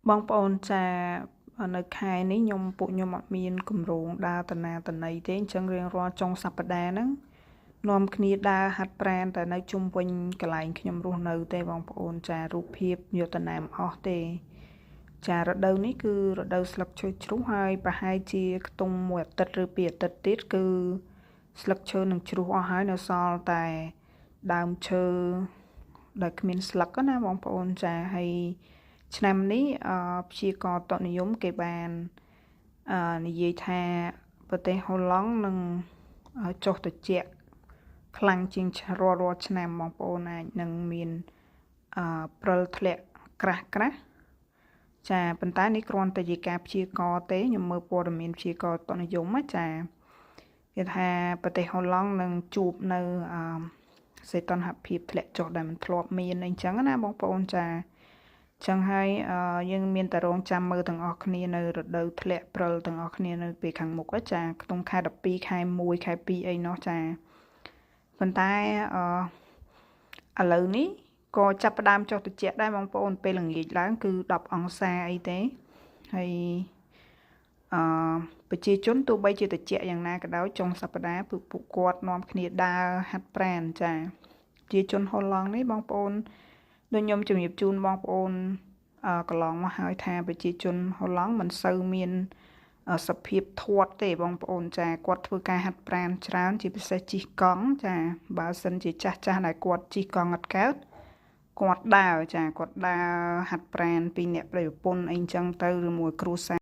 បងប្អូនចានៅខែនេះខ្ញុំពួកខ្ញុំអត់មានគម្រោងដើរតណាតណីទេអញ្ចឹងរៀងរាល់ចុងសប្តាហ៍ហ្នឹងនាំគ្នាដើរហាត់ប្រាណតែនៅជុំវិញកន្លែងខ្ញុំរស់នៅទេបងប្អូនចារូបភាពយកទៅណាមអស់ទេចារដូវនេះគឺរដូវស្លឹកឈើជ្រុះហើយប្រហែលជាខ្ទង់មួយអាទិត្យឬពីរអាទិត្យទៀតគឺស្លឹកឈើនឹងជ្រុះអស់ហើយនៅសល់តែដើមឈើដែលគ្មានស្លឹកណាបងប្អូនចាហើយឆ្នាំនេះព្យាករណ៍តនិយមគេបាននិយាយថាប្រទេសហូឡង់នឹងចុះត្រជាក់ខ្លាំងជាងរាល់រាល់ឆ្នាំបងប្អូនអាចនឹងមានព្រិលធ្លាក់ក្រាស់ក្រាស់ចាប៉ុន្តែនេះគ្រាន់តែជាការព្យាករណ៍ទេខ្ញុំមើលព័ត៌មានព្យាករណ៍តនិយមណាចាគេថាប្រទេសហូឡង់នឹងជួបនៅសីតុណ្ហភាពធ្លាក់ចុះដែលមិនធ្លាប់មានអីចឹងណាបងប្អូនចាចឹងហើយយើងមានតែរងចាំមើលទាំងអស់គ្នានៅរដូវធ្លាក់ព្រិលទាំងអស់គ្នានៅពេលខាងមុខចាក្នុងខែ12ខែ1ខែ2អីណោះចាប៉ុន្តែអឺឥឡូវនេះក៏ចាប់ផ្ដើមចុះត្រជាក់ដែរបងប្អូនពេលល្ងាចឡើងគឺ10អង្សាអីទេហើយអឺប្រជាជនទោះបីជាត្រជាក់យ៉ាងណាក៏ដោយចុងសប្តាហ៍ពួកគាត់នាំគ្នាដើរហាត់ប្រាណចាប្រជាជនហូឡង់នេះបងប្អូនដូចខ្ញុំជំរាបជូនបងប្អូនកន្លងមកហើយថាប្រជាជនហូឡង់មិនសូវមានសភាពធាត់ទេបងប្អូនចាគាត់ធ្វើការហាត់ប្រាណច្រើនជាពិសេសជិះកង់ចាបើសិនជាចាស់ចាស់ដែលគាត់ជិះកង់អត់កើតគាត់ដើរចាគាត់ដើរហាត់ប្រាណពីអ្នកប្រិយប្រពន្ធអីចឹងទៅឬមួយគ្រួសារ